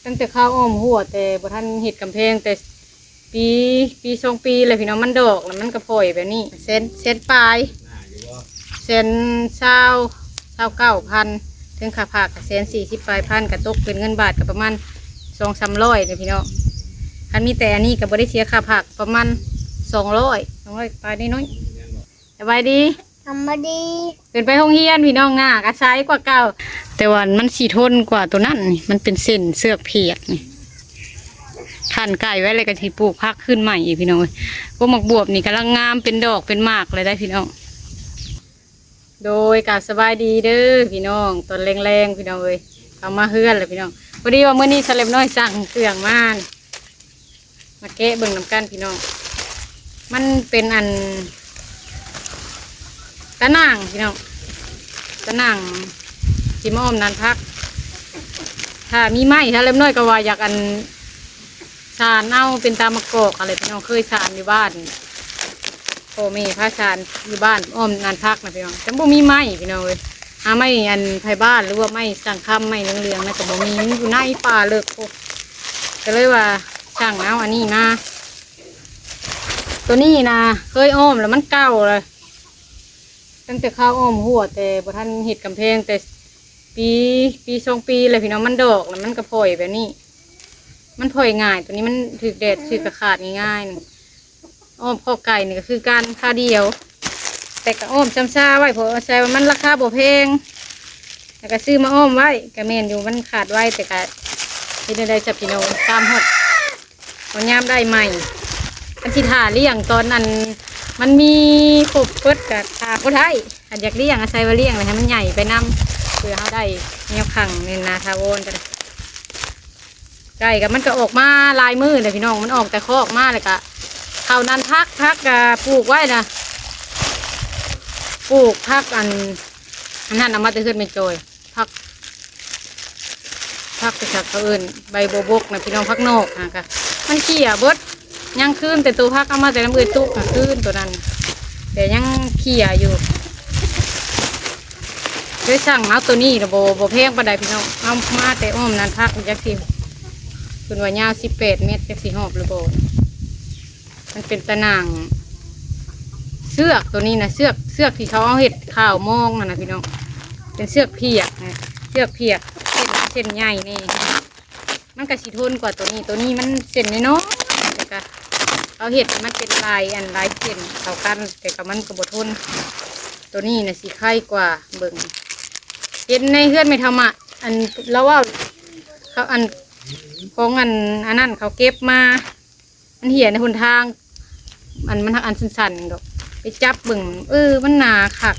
ຕັ້ງແຕ່ຄາວອ້ອມຮົ້ວ ແຕ່ບໍ່ທັນເຮັດກຳແພງ ແຕ່ປີ ປີສອງປີແລ້ວພີ່ນ້ອງ ມັນດອກແລ້ວມັນກໍພອຍແບບນີ້ ແສນ ແສນປາຍ ແສນຊາວ ຊາວເກົ້າພັນ ເຖິງຄ່າຜັກກໍແສນສີ່ສິບປາຍພັນ ກໍຕົກເປັນເງິນບາດກໍປະມານສອງສາມຮ້ອຍເດ້ພີ່ນ້ອງ. ຄັນມີແຕ່ອັນນີ້ກໍບໍ່ໄດ້ເສຍຄ່າຜັກ ປະມານສອງຮ້ອຍ ສອງຮ້ອຍປາຍນ້ອຍໆ. ສະບາຍດີ ສະບາຍດີ. ເພິ່ນໄປໂຮງຮຽນພີ່ນ້ອງ ໜ້າກໍໃສກວ່າເກົ່າ ແຕ່ວ່າມັນຊິທົນກວ່າໂຕນັ້ນນີ້ ມັນເປັນເສັ້ນເຊືອກຜຽກນີ້ ຄັ້ນໄກ່ໄວ້ແລ້ວກໍຊິປູກຜັກຄືນໃໝ່ອີກພີ່ນ້ອງເອີຍ. ພວກໝາກບວບນີ້ກຳລັງງາມ ເປັນດອກເປັນໝາກແລ້ວໄດ໋ພີ່ນ້ອງ. ໂດຍ ກາບສະບາຍດີເດີພີ່ນ້ອງ ຕອນແລງໆ ພີ່ນ້ອງເອີຍ ເຂົ້າມາເຮືອນແລ້ວພີ່ນ້ອງ. ພໍດີວ່າມື້ນີ້ສາວເລັບນ້ອຍສັ່ງເຄື່ອງມາ ມາແກະເບິ່ງນຳກັນພີ່ນ້ອງ. ມັນເປັນອັນ ຕາໜ່າງພີ່ນ້ອງ ຕາໜ່າງທີ່ມາອ້ອມນານຜັກ. ຖ້າມີໄມ້ ສາວເລັບນ້ອຍກໍວ່າຢາກອັນ ສານເອົາເປັນຕາມະກອກຫັ້ນແຫຼະພີ່ນ້ອງ ເຄີຍສານຢູ່ບ້ານ ພໍ່ແມ່ພາສານຢູ່ບ້ານອ້ອມນານຜັກນະພີ່ນ້ອງ ແຕ່ບໍ່ມີໄມ້ພີ່ນ້ອງເອີຍ. ຫາໄມ້ອັນໄຜ່ບ້ານ ຫຼືວ່າໄມ້ສັງຄຳ ໄມ້ເຫຼືອງໆ ນັ້ນກໍບໍ່ມີ ມັນຢູ່ໃນປ່າເລິກພຸ້ນ ກໍເລີຍວ່າສັ່ງເອົາອັນນີ້ມາ. ໂຕນີ້ນະເຄີຍອ້ອມແລ້ວ ມັນເກົ່າແລ້ວ ຕັ້ງແຕ່ຄາວອ້ອມຮົ້ວ ແຕ່ບໍ່ທັນເຮັດກຳແພງ ແຕ່ປີ ປີສອງປີແລ້ວພີ່ນ້ອງ ມັນດອກແລ້ວມັນກໍພອຍແບບນີ້ ມັນພອຍງ່າຍ ໂຕນີ້ມັນຖືກແດດ ຖືກກະຂາດງ່າຍໆ. ອ້ອມຄອກໄກ່ນີ້ກໍຄືກັນ ຄາວດຽວ ແຕ່ກໍອ້ອມຊຳຊາໄວ້ ເພາະອາໄສວ່າມັນລາຄາບໍ່ແພງ ແລ້ວກໍຊື້ມາອ້ອມໄວ້ ກໍແມ່ນຢູ່ ມັນຂາດໄວ ແຕ່ກໍເຮັດແນວໃດຊະພີ່ນ້ອງ ຕາມຮອດ ເອົາຍາມໄດ້ໃໝ່. ຄັນຊິຖ້າລ້ຽງຕອນນັ້ນ ມັນມີຄົບເບິດກໍຖ້າບໍ່ໄດ້ ຄັນຢາກລ້ຽງ ອາໄສວ່າລ້ຽງແລ້ວໃຫ້ມັນໃຫຍ່ໄປນຳ ເພື່ອເຮົາໄດ້ແນວຂັງແມ່ນນາຖາວອນກໍໄດ້. ໄກ່ກໍມັນກໍອອກມາຫຼາຍມື້ແລ້ວພີ່ນ້ອງ ມັນອອກແຕ່ຄອກມາ ແລ້ວກໍເຂົ້ານານຜັກ ຜັກກໍປູກໄວ້ນະ ປູກຜັກອັນ ອັນນັ້ນເອົາມາແຕ່ເຮືອນແມ່ຈອຍ ຜັກ ຜັກໄປສັກເຂົາເອີ້ນໃບບົວບົກນະພີ່ນ້ອງ ຜັກນອກຫັ້ນກະ ມັນເຄຍເບິດ ຍັງຄືນແຕ່ໂຕຜັກເອົາມາແຕ່ນຳເອື້ອຍຕຸກນະ ຄືນໂຕນັ້ນ ແຕ່ຍັງເຄຍຢູ່. ເລີຍສັ່ງເອົາໂຕນີ້ລະ ບໍ່ ບໍ່ແພງປານໃດພີ່ນ້ອງ ເອົາມາແຕ່ອ້ອມນານຜັກຈັກຊິ ເພິ່ນວ່າຍາວສິບແປດແມັດ ຈັກຊິຮອບຫຼືບໍ່. ມັນເປັນຕາໜ່າງເຊືອກໂຕນີ້ນະ ເຊືອກ ເຊືອກທີ່ເຂົາເອົາເຮັດຂ່າວມອງຫັ້ນນະພີ່ນ້ອງ ເປັນເຊືອກຜຽກນະ ເຊືອກຜຽກ ເສັ້ນ ເສັ້ນໃຫຍ່ແດ່ ມັນກະຊິທົນກວ່າໂຕນີ້ ໂຕນີ້ມັນເສັ້ນນ້ອຍໆ ແລ້ວກະເຂົາເຮັດມັນເປັນລາຍ ອັນ ລາຍເສັ້ນເຂົ້າກັນ ແຕ່ກະມັນກະບໍ່ທົນ ໂຕນີ້ນະຊິໄຄກວ່າ. ເບິ່ງ ເຫັນໃນເຮືອນແມ່ເຖົ້າມະ ອັນ ລາວເວົ້າ ເຂົາ ອັນ ຂອງ ອັນ ອັນນັ້ນເຂົາເກັບມາ ມັນເຫຍໃນຫົນທາງ ອັນ ມັນ ອັນສັ້ນໆດອກ ໄປຈັບເບິ່ງ ເອີ ມັນໜາຄັກ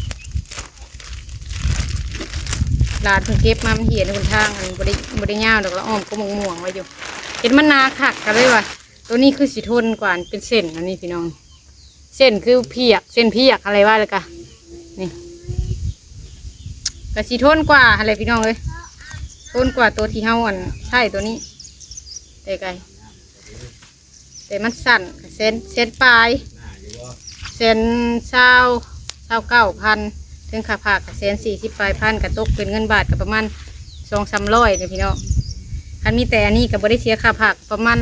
ຫຼານເພິ່ນເກັບມາ ມັນເຫຍໃນຫົນທາງ ອັນ ບໍ່ໄດ້ ບໍ່ໄດ້ຍາວດອກ ລະອ້ອມກົກໝາກມ່ວງໄວ້ຢູ່ ເຫັນມັນໜາຄັກ ກະເລີຍວ່າ ໂຕນີ້ຄືຊິທົນກວ່າ ອັນເປັນເສັ້ນອັນນີ້ພີ່ນ້ອງ ເສັ້ນຄືຜຽກ ເສັ້ນຜຽກຫັ້ນແຫຼະວ່າ ແລ້ວກະ ນີ້ ກະຊິທົນກວ່າຫັ້ນແຫຼະພີ່ນ້ອງເອີຍ ທົນກວ່າໂຕທີ່ເຮົາ ອັນ ໃຊ້ໂຕນີ້ ແຕ່ກະ ແຕ່ມັນສັ້ນ ແສນ ແສນປາຍ ແສນຊາວ ຊາວເກົ້າພັນ ເຖິງຄ່າຜ້າກໍແສນສີ່ສິບປາຍພັນ ກໍຕົກເປັນເງິນບາດກໍປະມານສອງສາມຮ້ອຍເດ້ພີ່ນ້ອງ. ຄັນມີແຕ່ອັນນີ້ກໍບໍ່ໄດ້ເສຍຄ່າຜ້າ ປະມານ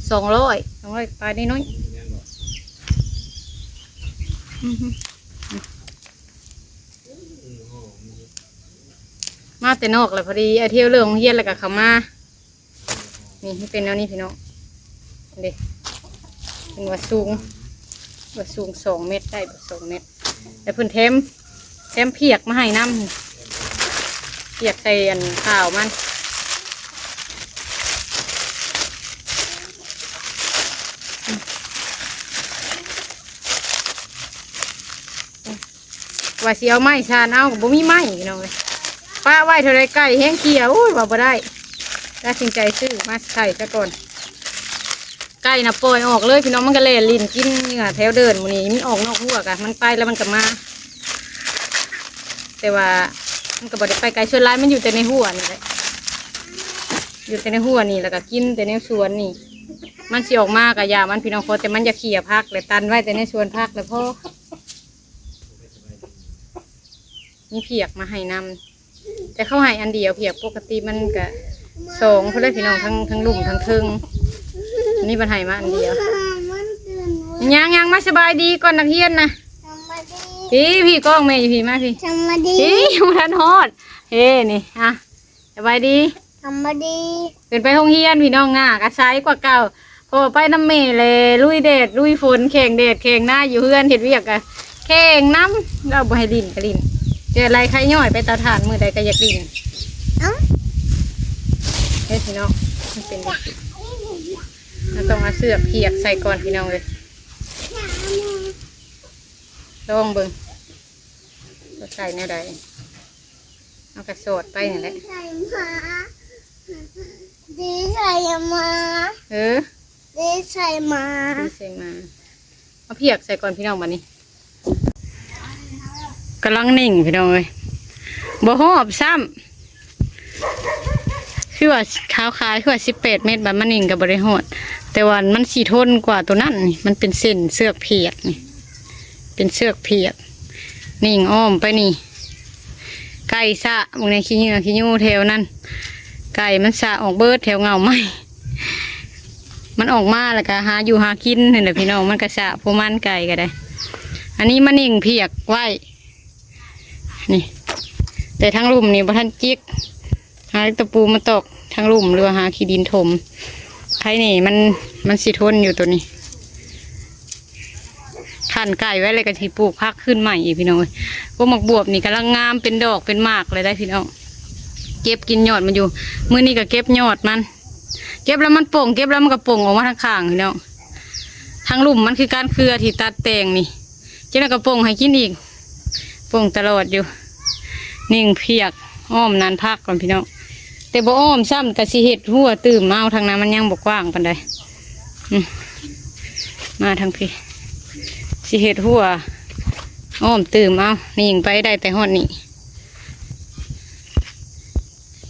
ສອງຮ້ອຍ ສອງຮ້ອຍປາຍນ້ອຍໆ. ມາແຕ່ນອກແລ້ວ ພໍດີອ້າຍທ່ຽວເລີກໂຮງຮຽນແລ້ວກໍເຂົ້າມາ. ນີ້ ມັນເປັນແນວນີ້ພີ່ນ້ອງ ເດ້ ເພິ່ນວ່າສູງ ວ່າສູງສອງແມັດ ໄດ້ບໍ່ ສອງແມັດ ແລ້ວເພິ່ນແຖມ ແຖມຜຽກມາໃຫ້ນຳ ຜຽກໃສ່ອັນຂາວມັນ. ວ່າຊິເອົາໄມ້ຊານເອົາ ກໍບໍ່ມີໄມ້ພີ່ນ້ອງເອີຍ ປະໄວ້ເທົ່າໃດໄກ່ແຮງເຄຍ ໂອ້ຍ ວ່າບໍ່ໄດ້ ຕັດສິນໃຈຊື້ມາໃສ່ຊະກ່ອນ. ໄກ່ນະປ່ອຍອອກເລີຍພີ່ນ້ອງ ມັນກໍແລ່ນຫຼິ້ນກິນເຫຍື່ອແຖວເດີ່ນ ມື້ນີ້ມັນອອກນອກຮົ້ວກະ ມັນໄປແລ້ວມັນກໍມາ ແຕ່ວ່າມັນກໍບໍ່ໄດ້ໄປໄກ ສ່ວນຫຼາຍມັນຢູ່ແຕ່ໃນຮົ້ວນີ້ແຫຼະ ຢູ່ແຕ່ໃນຮົ້ວນີ້ ແລ້ວກໍກິນແຕ່ແນວສວນນີ້. ມັນຊິອອກມາກໍຢ່າມັນພີ່ນ້ອງ ຂໍແຕ່ມັນຢ່າເຄຍຜັກ ແລະ ຕັນໄວ້ແຕ່ໃນສວນຜັກລະພໍ. ມີຜຽກມາໃຫ້ນຳ ແຕ່ເຂົາໃຫ້ອັນດຽວ ຜຽກປົກກະຕິມັນກະ ສອງພຸ້ນແຫຼະພີ່ນ້ອງ ທັງ ທັງລຸ່ມທັງເທິງ. ອັນນີ້ເພິ່ນໃຫ້ມາອັນດຽວ. ຍັງ ຍັງມາສະບາຍດີກ່ອນນັກຮຽນນະ. ສະບາຍດີ. ພີ່ ພີ່ກ້ອງແມ່ຢູ່ພີ້ ມາພີ້. ສະບາຍດີ. ພີ່ ຍັງບໍ່ທັນຮອດ. ເອີ ນີ້ ອ່ະ ສະບາຍດີ. ສະບາຍດີ. ເພິ່ນໄປໂຮງຮຽນພີ່ນ້ອງ ໜ້າກະໃສກວ່າເກົ່າ ເພາະວ່າໄປນຳແມ່ແຫຼະ ລຸຍແດດລຸຍຝົນ ແຂ່ງແດດແຂ່ງໜາ ຢູ່ເຮືອນເຮັດວຽກກະແຂ່ງນຳ. ລາວບໍ່ໃຫ້ຫຼິ້ນກະຫຼິ້ນ ແຕ່ໄລ່ໄຂ່ຍ້ອຍໄປເຕົາຖ່ານ ມື້ໃດກະຢາກຫຼິ້ນ. ເອົ້າ ເຮັດພີ່ນ້ອງ ມັນເປັນຈັ່ງຊີ້ ເຮົາຕ້ອງເອົາເຊືອກພຽກໃສ່ກ່ອນພີ່ນ້ອງເອີຍ. ລອງເບິ່ງວ່າໃສ່ແນວໃດ. ເຮົາກະສອດໄປຫັ້ນແຫຼະ. ດີໃສ່ໝາ ດີໃສ່ໝາ ເອີ ດີໃສ່ໝາ ດີໃສ່ໝາ. ເອົາພຽກໃສ່ກ່ອນພີ່ນ້ອງ ບາດນີ້. ກຳລັງໜິ່ງພີ່ນ້ອງເອີຍ ບໍ່ຮອບຊ້ຳ. ຄືວ່າເຂົາຂາຍຄືວ່າສິບແປດເມັດ ບາດມາໜິ່ງກະບໍ່ໄດ້ຮອດ ແຕ່ວ່າມັນຊິທົນກວ່າໂຕນັ້ນນີ້. ມັນເປັນເສັ້ນເຊືອກພຽກນີ້ ເປັນເຊືອກພຽກ ໜິ່ງອ້ອມໄປນີ້. ໄກ່ສະ ເບິ່ງແດ່ ຂີ້ເຫຍື້ອຂີ້ຫຍູ້ແຖວນັ້ນ ໄກ່ມັນສະອອກເບິດແຖວເຫງົ້າໄມ້. ມັນອອກມາແລ້ວກະຫາຢູ່ຫາກິນຫັ້ນແຫຼະພີ່ນ້ອງ ມັນກະສະພວກມັນ ໄກ່ກະໄດ້. ອັນນີ້ມາໜິ່ງພຽກໄວ້ນີ້ ແຕ່ທາງລຸ່ມນີ້ບໍ່ທັນຈິກ ຫາຕະປູມາຕອກທາງລຸ່ມ ຫຼືວ່າຫາຂີ້ດິນຖົມ. ໄຄແນ່ ມັນ ມັນຊິທົນຢູ່ໂຕນີ້. ຂັນໄກ່ໄວ້ແລ້ວກະຊິປູກຜັກຄືນໃໝ່ອີກພີ່ນ້ອງເອີຍ. ພວກໝາກບວບນີ້ກຳລັງງາມ ເປັນດອກເປັນໝາກແລ້ວໄດ໋ພີ່ນ້ອງ. ເກັບກິນຍອດມັນຢູ່ ມື້ນີ້ກະເກັບຍອດມັນ ເກັບແລ້ວມັນປົ່ງ ເກັບແລ້ວມັນກະປົ່ງອອກມາທາງຂ້າງພີ່ນ້ອງ. ທາງລຸ່ມມັນຄືການເຄືອທີ່ຕັດແຕ່ງນີ້ ຈັ່ງໃດກະປົ່ງໃຫ້ກິນອີກ ປົ່ງຕະຫຼອດຢູ່. ໜິ່ງພຽກອ້ອມນານຜັກກ່ອນພີ່ນ້ອງ ແຕ່ບໍ່ອ້ອມຊ້ຳ ກະຊິເຮັດຮົ້ວຕື່ມເອົາ. ທາງນັ້ນມັນຍັງບໍ່ກວ້າງປານໃດ. ອືມ ມາທາງພີ້ ຊິເຮັດຮົ້ວອ້ອມຕື່ມເອົາ. ໜິ່ງໄປໄດ້ແຕ່ຮອດນີ້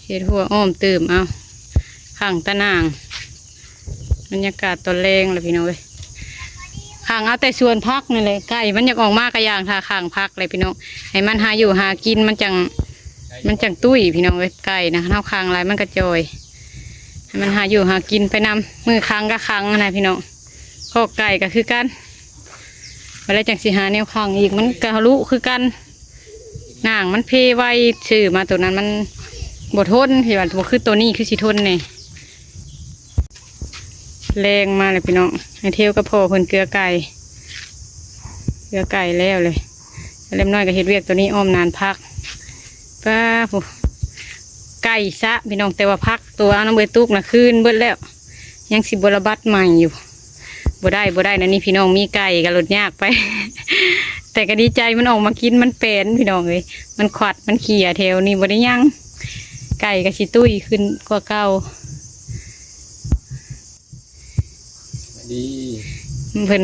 ເຮັດຮົ້ວອ້ອມຕື່ມເອົາ ຂ້າງຕາໜ່າງ. ບັນຍາກາດຕອນແລງລະພີ່ນ້ອງເອີຍ ຂັງເອົາແຕ່ສວນຜັກນີ້ແຫຼະ. ໄກ່ມັນຢາກອອກມາກະຢ່າງ ຖ້າຂັງຜັກແຫຼະພີ່ນ້ອງ ໃຫ້ມັນຫາຢູ່ຫາກິນ ມັນຈັ່ງ ມັນຈັ່ງຕຸ້ຍພີ່ນ້ອງເອີຍ. ໄກ່ນະ ຄັນເຮົາຂັງຫຼາຍມັນກະຈ່ອຍ ໃຫ້ມັນຫາຢູ່ຫາກິນໄປນຳ. ມື້ຂັງກະຂັງຫັ້ນນະພີ່ນ້ອງ ຄອກໄກ່ກະຄືກັນ ບາດແລ້ວຈັ່ງຊິຫາແນວຂັງອີກ ມັນກະລຸຄືກັນ. ໜ່າງມັນເພໄວ ຊື້ມາໂຕນັ້ນມັນບໍ່ທົນ ທີ່ວ່າບໍ່ຄືໂຕນີ້ຄືຊິທົນແນ່. ແລງມາແລ້ວພີ່ນ້ອງ ອ້າຍເທວກັບພໍ່ເພິ່ນເກືອໄກ່ ເກືອໄກ່ແລ້ວເລີຍ. ສາວແຫຼມນ້ອຍກະເຮັດວຽກໂຕນີ້ອ້ອມນານຜັກ. ປ້າ ຜູ້ ໄກ່ສະພີ່ນ້ອງ ແຕ່ວ່າຜັກໂຕເອົານຳເອື້ອຍຕຸກນະ ຄືນເບິດແລ້ວ ຍັງຊິບໍ່ລະບັດໃໝ່ຢູ່. ບໍ່ໄດ້ ບໍ່ໄດ້ນະນີ້ພີ່ນ້ອງ ມີໄກ່ກະຫຼຸດຍາກໄປ ແຕ່ກະດີໃຈ ມັນອອກມາກິນ ມັນແປນພີ່ນ້ອງເອີຍ ມັນຂວັດ ມັນເຂ້ຍ ແຖວນີ້ບໍ່ໄດ້ຫຍັງ ໄກ່ກະຊິຕຸ້ຍຂຶ້ນກວ່າເກົ່າ. ດີ ເພິ່ນ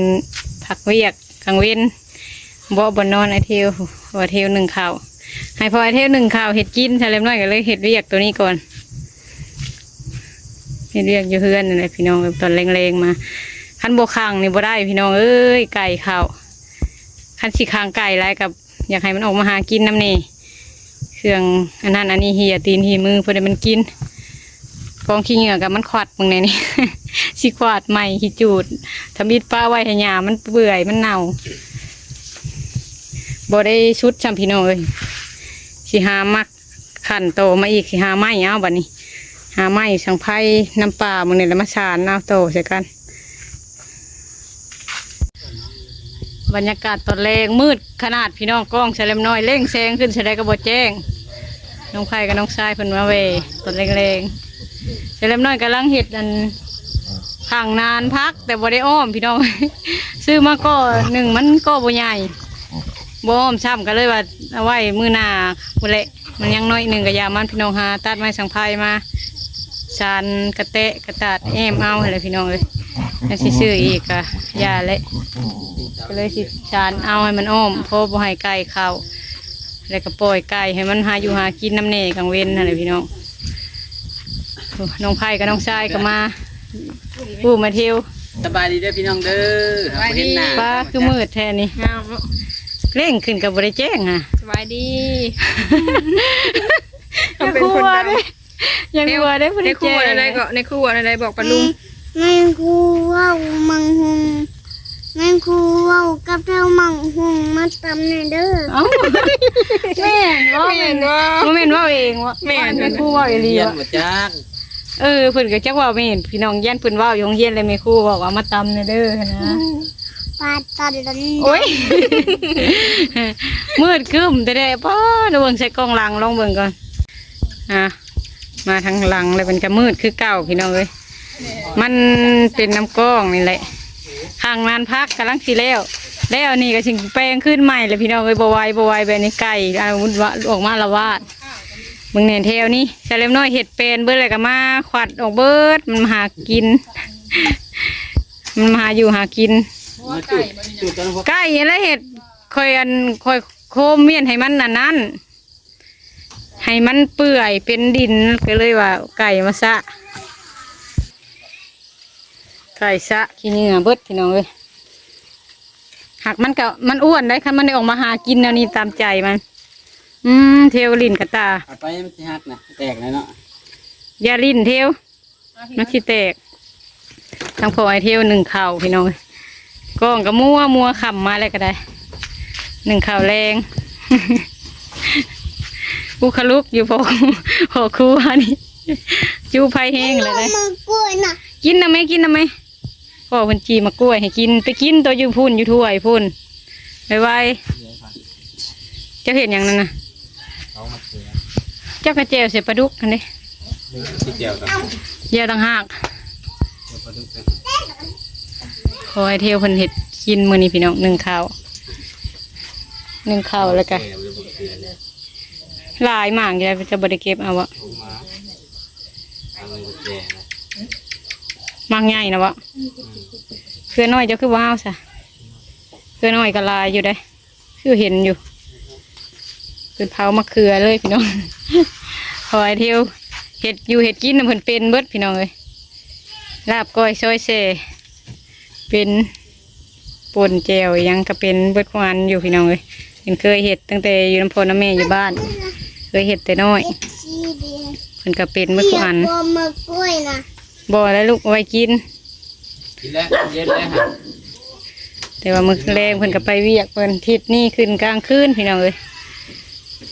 ພັກວຽກກາງເວັນ ເບາະບ່ອນນອນອ້າຍເທວ ພໍ່ອ້າຍເທວໜຶ້ງເຂົ້າ ໃຫ້ພໍ່ອ້າຍເທວໜຶ້ງເຂົ້າເຮັດກິນ. ສາວແຫຼມນ້ອຍກະເລີຍເຮັດວຽກໂຕນີ້ກ່ອນ ເຮັດວຽກຢູ່ເຮືອນນີ້ແຫຼະພີ່ນ້ອງ. ຕອນແລງໆມາ ຄັນບໍ່ຂັງນີ້ບໍ່ໄດ້ພີ່ນ້ອງເອີຍ ໄກ່ເຂົ້າ. ຄັນຊິຂັງໄກ່ຫຼາຍກະຢາກໃຫ້ມັນອອກມາຫາກິນນຳແນ່. ເຄື່ອງອັນນັ້ນອັນນີ້ເຫຍຕີນເຫຍມື ພໍໄດ້ມັນກິນ. ກອງຂີ້ເຫຍື້ອກະມັນຂວັດເບິ່ງແນ່ນີ້ ຊິຂວາດໃໝ່ຂີ້ຈູດ ທຳອິດປະໄວ້ໃຫ້ຫຍ້າມັນເປື່ອຍມັນເນົ່າ. ບໍ່ໄດ້ຊຸດຊ້ຳພີ່ນ້ອງເອີຍ ຊິຫາມາຂັນຕໍ່ມາອີກ ຊິຫາໄມ້ເອົາບາດນີ້ ຫາໄມ້ສັງໄພນຳປ່າມື້ນີ້ແຫຼະ ມາສານເອົາຕໍ່ໃສ່ກັນ. ບັນຍາກາດຕອນແລງ ມືດຂະໜາດພີ່ນ້ອງ ກ້ອງສາວແຫຼມນ້ອຍເລັ່ງແສງຂຶ້ນ ສະໃດກະບໍ່ແຈ້ງ. ນ້ອງໄພກັບນ້ອງຊາຍເພິ່ນມາແວ່ຕອນແລງໆ. ສາວແຫຼມນ້ອຍກຳລັງເຮັດອັນ ຂັງນານຜັກ ແຕ່ບໍ່ໄດ້ອ້ອມພີ່ນ້ອງ ຊື້ມາກໍໜຶ່ງມັນກໍບໍ່ໃຫຍ່ ບໍ່ອ້ອມຊ້ຳ ກະເລີຍວ່າເອົາໄວ້ມື້ໜ້າພຸ້ນແຫຼະ. ມັນຍັງໜ້ອຍໜຶ່ງກະຢ່າມັນພີ່ນ້ອງ ຫາຕັດໄມ້ສັງໄພມາສານກະແຕະກະຕາດແອ້ມເອົາຫັ້ນແຫຼະພີ່ນ້ອງເອີຍ. ຍັງຊິຊື້ອີກກະຢ່າແຫຼະ ກະເລີຍຊິສານເອົາໃຫ້ມັນອ້ອມ ພໍບໍ່ໃຫ້ໄກ່ເຂົ້າ ແລ້ວກະປ່ອຍໄກ່ໃຫ້ມັນຫາຢູ່ຫາກິນນຳແນ່ກາງເວັນຫັ້ນແຫຼະພີ່ນ້ອງ. ໂອ້ ນ້ອງໄພກັບນ້ອງຊາຍກະມາ ປູມາທ່ຽວ. ສະບາຍດີເດີພີ່ນ້ອງເດີ ສະບາຍດີ ເຮົາບໍ່ເຫັນໜ້າ ປ້າ ຄືມືດແທ້ນີ້ ງາມເນາະ ເລັ່ງຂຶ້ນກະບໍ່ໄດ້ແຈ້ງຫາ. ສະບາຍດີ ເປັນຄົນດຳ ເປັນຄົວເດ້. ຢ່າຫົວເດ້ ໃນຄົວແນວໃດເກາະ ໃນຄົວແນວໃດ ບອກປາລຸງ. ແມ່ນຄູເວົ້າມັກຫຸ່ງ ແມ່ນຄູເວົ້າກັບເຈົ້າມັກຫຸ່ງມາຕຳແດ່ເດີ. ເອົ້າ ແມ່ນບໍ່? ແມ່ນບໍ່? ບໍ່ແມ່ນເວົ້າເອງບໍ່? ແມ່ນ ແມ່ນຄູເວົ້າອີ່ຫຼີ. ຮຽນບໍ່ຈັກ. ເອີ ເພິ່ນກໍຈັກເວົ້າແມ່ນ ພີ່ນ້ອງ ຢ້ານເພິ່ນເວົ້າຢູ່ໂຮງຮຽນ ແລ້ວແມ່ຄູບອກວ່າມາຕຳແດ່ເດີຫັ້ນນະ. ປາດຕອນ ໂອ້ຍ ມືດຄຶ້ມແທ້ໆ. ປ້າ ເບິ່ງໃສ່ກ້ອງຫຼັງ ລອງເບິ່ງກ່ອນ. ອ່າ ມາທາງຫຼັງແລ້ວ ມັນກໍມືດຄືເກົ່າ ພີ່ນ້ອງເອີຍ. ມັນເປັນນຳກ້ອງນີ້ແຫຼະ. ຂ້າງງານຜັກກຳລັງຊິແລ້ວ ແລ້ວນີ້ກໍຊິແປງຄືນໃໝ່ແຫຼະ ພີ່ນ້ອງເອີຍ. ບໍ່ໄຫວ ບໍ່ໄຫວ ແບບນີ້ໄກ່ອາລະວາດ ອອກມາອາລະວາດ. ເບິ່ງແດ່ ແຖວນີ້ສາວແຫຼມນ້ອຍເຮັດແປນເບິດ ແລ້ວກໍມາຂວັດອອກເບິດ. ມັນມາຫາກິນ ມັນມາຫາຢູ່ຫາກິນ. ມາຈຸດ ຈຸດຕອນຫົວ ໄກ່ຫັ້ນແຫຼະເຮັດ. ຂ້ອຍ ອັນ ຂ້ອຍໂຄມວຽນໃຫ້ມັນອັນນັ້ນ ໃຫ້ມັນເປື່ອຍເປັນດິນ ກໍເລີຍວ່າໄກ່ມາຊະ ໄກ່ຊະຂີ້ເຫຍື້ອເບິດ ພີ່ນ້ອງເອີຍ. ຫາກມັນກໍ ມັນອ້ວນໄດ໋ ຄັນມັນໄດ້ອອກມາຫາກິນແນວນີ້ຕາມໃຈມັນ. ອືມ ເທວຫຼິ້ນກະຕ່າ ເອົາໄປມັນຊິຫັກນະ ແຕກແລ້ວເນາະ. ຢ່າຫຼິ້ນເທວ ມັນຊິແຕກ. ທາງພໍ່ອ້າຍເທວໜຶ້ງເຂົ້າ ພີ່ນ້ອງເອີຍ. ກ້ອງກໍມົວໆ ຄ່ຳມາແລ້ວກໍໄດ້ ໜຶ້ງເຂົ້າແລງ. ອຸຄະລຸກຢູ່ພໍ່ ພໍ່ຄົວນີ້ ຈຸໄຟແຮງແລ້ວເດ້. ກິນນຳແມ່ ກິນນຳແມ່. ພໍ່ເພິ່ນຈີ່ໝາກກ້ວຍໃຫ້ກິນ ໄປກິນໂຕຢູ່ພຸ້ນ ຢູ່ຖ້ວຍພຸ້ນ ໄວໆ. ເຈົ້າເຮັດຫຍັງນັ້ນນະ? ເອົາມາເຂືອ ເຈົ້າກະແຈ່ວໃສ່ປາດຸກຫັ້ນເດ້. ຊິແຈ່ວຕ່າງຫາກ ແຈ່ວຕ່າງຫາກ. ເອົາປາດຸກໄປ ຂໍໃຫ້ເທວເພິ່ນເຮັດກິນມື້ນີ້ ພີ່ນ້ອງ. ໜຶ້ງເຂົ້າ ໜຶ້ງເຂົ້າແລ້ວກະ ແຈ່ວຫຼືບໍ່ເຂືອນີ້ ຫຼາຍໝາກຢູ່ ເຈົ້າບໍ່ໄດ້ເກັບເອົາບໍ່? ໝາກໃຫຍ່ນະບໍ່? ເຂືອນ້ອຍເຈົ້າຄືບໍ່ເອົາຊະ? ເຂືອນ້ອຍກໍຫຼາຍຢູ່ເດ້ ຄືເຫັນຢູ່. ເພິ່ນເຜົາມະເຂືອເລີຍ ພີ່ນ້ອງ. ຂໍໃຫ້ເທວເຮັດຢູ່ເຮັດກິນນຳເພິ່ນເປັນເບິດ ພີ່ນ້ອງເອີຍ. ລາບ ກ້ອຍ ຊອຍແຊ່ ເປັນ ປົ່ນ ແຈ່ວ ຫຍັງກໍເປັນເບິດທຸກອັນຢູ່ ພີ່ນ້ອງເອີຍ. ເພິ່ນເຄີຍເຮັດຕັ້ງແຕ່ຢູ່ນຳພໍ່ນຳແມ່ຢູ່ບ້ານ ເຄີຍເຮັດແຕ່ນ້ອຍ. ເພິ່ນກໍເປັນເບິດທຸກອັນ. ບໍ່ແລ້ວລູກ ເອົາໄວ້ກິນ ກິນແລ້ວ ເຢັນແລ້ວ. ແຕ່ວ່າມື້ແລງເພິ່ນກໍໄປວຽກເພິ່ນ ທິດນີ້ຂຶ້ນກາງຄືນ ພີ່ນ້ອງເອີຍ.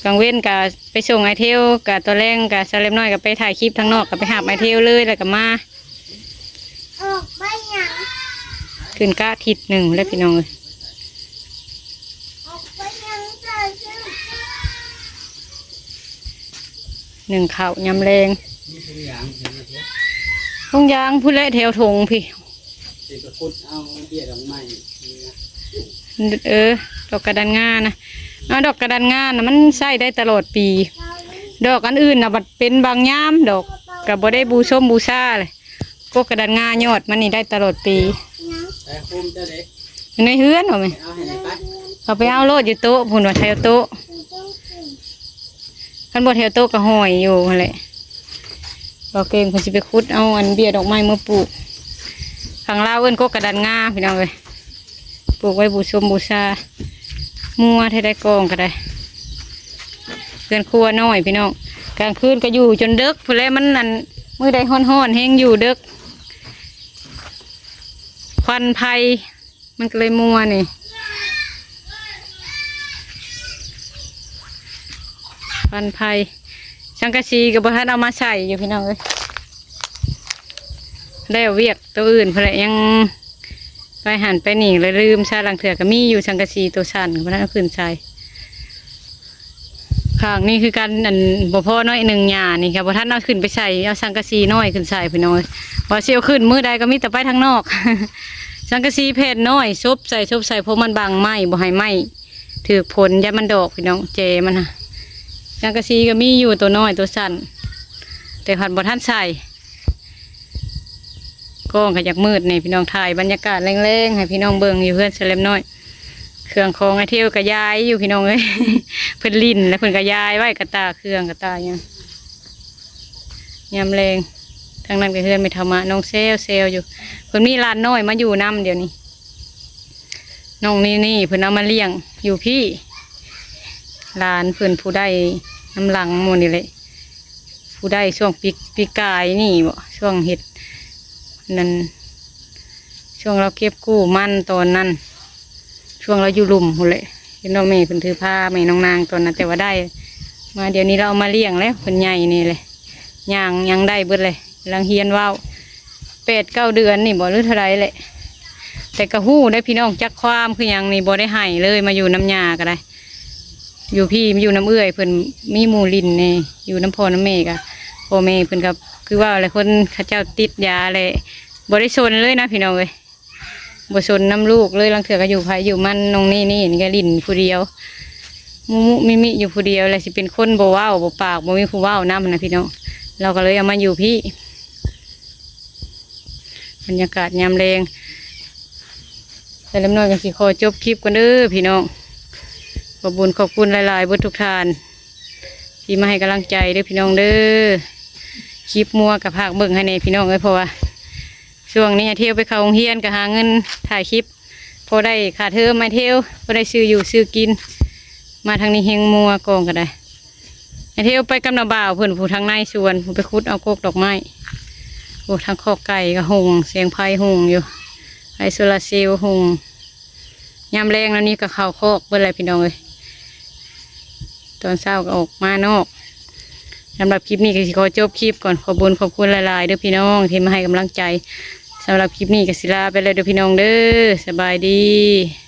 ກາງເວັນກໍໄປສົ່ງອ້າຍເທວ ກໍຕອນແລງກໍສາວແຫຼມນ້ອຍກໍໄປຖ່າຍຄລິບທາງນອກ ກໍໄປຮັບອ້າຍເທວເລີຍ ແລ້ວກໍມາ. ອອກໄປຫຍັງ? ຂຶ້ນກະທິດໜຶ່ງແລ້ວ ພີ່ນ້ອງເອີຍ. ອອກໄປຫຍັງ? ໜຶ້ງເຂົ້າຍາມແລງ. ມີຖົງຢາງເຫັນບໍ່? ຖົງຢາງພຸ້ນແຫຼະ ແຖວຖົງພີ້. ຊິໄປຂຸດເອົາເບ້ຍດອກໄມ້ນີ້ນະ. ເອີ ດອກກະດັນງານະ. ເອົາ ດອກກະດັນງານະ ມັນໃຊ້ໄດ້ຕະຫຼອດປີ. ດອກອັນອື່ນນະ ບັດເປັນບາງຍາມດອກ ກໍບໍ່ໄດ້ບູຊົມບູຊາເລີຍ. ກົກກະດັນງາຍອດມັນນີ້ໄດ້ຕະຫຼອດປີ. ໃສ່ໂຄມເຈົ້າເດ້ ຢູ່ໃນເຮືອນວ່າແມ່. ເອົາໃຫ້ໄປ ເອົາໄປເອົາໂລດຢູ່ໂຕະພຸ້ນ ວ່າແຖວໂຕະ. ຄັນບໍ່ແຖວໂຕະກໍຫ້ອຍຢູ່ຫັ້ນແຫຼະ. ບໍ່ເກັ່ງເພິ່ນຊິໄປຂຸດເອົາອັນເບ້ຍດອກໄມ້ມາປູກ. ທາງລາວເອີ້ນກົກກະດັນງາ ພີ່ນ້ອງເອີຍ. ປູກໄວ້ບູຊົມບູຊາ. ມົວແທ້ໄດ້ ກ້ອງກໍໄດ້. ເຮືອນຄົວນ້ອຍ ພີ່ນ້ອງ. ກາງຄືນກໍຢູ່ຈົນເດິກພຸ້ນແຫຼະ. ມັນ ອັນ ມື້ໃດຮ້ອນໆແຮງຢູ່ເດິກ. ຄວັນໄຟ ມັນກໍເລີຍມົວນີ້ ຄວັນໄຟ. ສັງກະສີກໍບໍ່ທັນເອົາມາໃສ່ຢູ່ ພີ່ນ້ອງເອີຍ. ແລ້ວວຽກໂຕອື່ນພຸ້ນແຫຼະ ຍັງໄປຫັ້ນໄປນີ້ ແລ້ວລືມຊະ. ລາງເທື່ອກໍມີຢູ່ສັງກະສີໂຕສັ້ນ ບໍ່ທັນເອົາຂຶ້ນໃສ່. ຂ້າງນີ້ຄືກັນ ອັນ ບໍ່ພໍໜ້ອຍໜຶ່ງ ຫຍ້ານີ້ກໍບໍ່ທັນເອົາຂຶ້ນໄປໃສ່ ເອົາສັງກະສີນ້ອຍຂຶ້ນໃສ່ ພີ່ນ້ອງເອີຍ. ວ່າຊິເອົາຂຶ້ນມື້ໃດກໍມີແຕ່ໄປທາງນອກ. ສັງກະສີແຜ່ນນ້ອຍ ສົບໃສ່ ສົບໃສ່ ເພາະມັນບັງໄມ້ ບໍ່ໃຫ້ໄມ້ຖືກຝົນ ຢ້ານມັນດອກ ພີ່ນ້ອງ ແຈມັນນະ. ສັງກະສີກໍມີຢູ່ ໂຕນ້ອຍໂຕສັ້ນ ແຕ່ພັດບໍ່ທັນໃສ່. ກ້ອງກໍຢາກມືດແດ່ ພີ່ນ້ອງ ຖ່າຍບັນຍາກາດແລງໆໃຫ້ພີ່ນ້ອງເບິ່ງຢູ່ເຮືອນສະແລັມນ້ອຍ. ເຄື່ອງຂອງອ້າຍເທວກໍຢາຍຢູ່ ພີ່ນ້ອງເອີຍ. ເພິ່ນຫຼິ້ນແລ້ວເພິ່ນກໍຢາຍໄວ້ ກະຕ່າເຄື່ອງກະຕ່າຫຍັງ. ຍາມແລງ ທາງນັ້ນກໍເຮືອນແມ່ເຖົ້າມະ ນ້ອງແຊວໆຢູ່. ເພິ່ນມີຫຼານນ້ອຍມາຢູ່ນຳດຽວນີ້. ນ້ອງນີ່ໆ ເພິ່ນເອົາມາລ້ຽງຢູ່ພີ້. ຫຼານເພິ່ນຜູ້ໃດນຳຫຼັງໝູ່ນີ້ແຫຼະ. ຜູ້ໃດ ຊ່ວງປີ ປີກາຍນີ້ບໍ ຊ່ວງເຮັດນັ້ນ ຊ່ວງລາວເກັບກູ້ມັນຕອນນັ້ນ ຊ່ວງລາວຢູ່ລຸ່ມພຸ້ນແຫຼະ ເຫັນວ່າແມ່ເພິ່ນຖືພາແມ່ນ້ອງນາງຕອນນັ້ນ ແຕ່ວ່າໄດ້ມາ ດຽວນີ້ລາວເອົາມາລ້ຽງແລ້ວ ເພິ່ນໃຫຍ່ແດ່ແຫຼະ ຍ່າງຫຍັງໄດ້ເບິດເລີຍ ກຳລັງຮຽນເວົ້າ ແປດເກົ້າເດືອນນີ້ບໍ ຫຼືເທົ່າໃດແຫຼະ ແຕ່ກະຮູ້ໄດ໋ພີ່ນ້ອງ ຈັກຄວາມຄືຫຍັງນີ້ ບໍ່ໄດ້ໃຫ້ເລີຍ ມາຢູ່ນຳຍ່າກະໄດ້ ຢູ່ພີ້ ມາຢູ່ນຳເອື້ອຍເພິ່ນ ມີໝູ່ຫຼິ້ນແດ່ ຢູ່ນຳພໍ່ນຳແມ່ກະ ພໍ່ແມ່ເພິ່ນກະຄືວ່າແຫຼະ ຄົນເຂົາເຈົ້າຕິດຢາແຫຼະ ບໍ່ໄດ້ສົນເລີຍນະພີ່ນ້ອງເອີຍ ບໍ່ສົນນຳລູກເລີຍ ລາງເທື່ອກະຢູ່ໃຜຢູ່ມັນ ນ້ອງເນເນ່ນີ້ກະຫຼິ້ນຜູ້ດຽວ ມຸມຸມິມິຢູ່ຜູ້ດຽວ ແລະຊິເປັນຄົນບໍ່ເວົ້າບໍ່ປາກ ບໍ່ມີຜູ້ເວົ້ານຳຫັ້ນນະພີ່ນ້ອງ ລາວກະເລີຍເອົາມາຢູ່ພີ້ ບັນຍາກາດຍາມແລງ ແຕ່ລຳນ້ອຍກະຊິຂໍຈົບຄລິບກ່ອນເດີພີ່ນ້ອງ ຂອບບຸນຂອບຄຸນຫຼາຍໆເບິດທຸກທ່ານ ທີ່ມາໃຫ້ກຳລັງໃຈເດີພີ່ນ້ອງເດີ ຄລິບມົວກະຝາກເບິ່ງໃຫ້ແດ່ພີ່ນ້ອງເອີຍ ເພາະວ່າຊ່ວງນີ້ອ້າຍເທວໄປເຂົ້າໂຮງຮຽນກະຫາເງິນຖ່າຍຄລິບ ພໍໄດ້ຄ່າເທີມອ້າຍເທວ ພໍໄດ້ຊື້ຢູ່ຊື້ກິນ ມາທາງນີ້ແຮງມົວກອງກະໄດ້ ອ້າຍເທວໄປກັບນ້າບ່າວເພິ່ນ ຜູ້ທາງໃນສວນ ຜູ້ໄປຂຸດເອົາກົກດອກໄມ້ ໂອ້ ທາງຄອກໄກ່ກະຮຸ່ງ ແສງໄຟຮຸ່ງຢູ່ ໄຟໂຊລາເຊວຮຸ່ງ ຍາມແລງແລ້ວນີ້ກະເຂົ້າຄອກເບິດແຫຼະພີ່ນ້ອງເອີຍ ຕອນເຊົ້າກະອອກມານອກ ສຳລັບຄລິບນີ້ກະຊິຂໍຈົບຄລິບກ່ອນ ຂອບບຸນຂອບຄຸນຫຼາຍໆເດີພີ່ນ້ອງ ທີ່ມາໃຫ້ກຳລັງໃຈ ສຳລັບຄລິບນີ້ກະຊິລາໄປແລ້ວເດີພີ່ນ້ອງເດີ ສະບາຍດີ.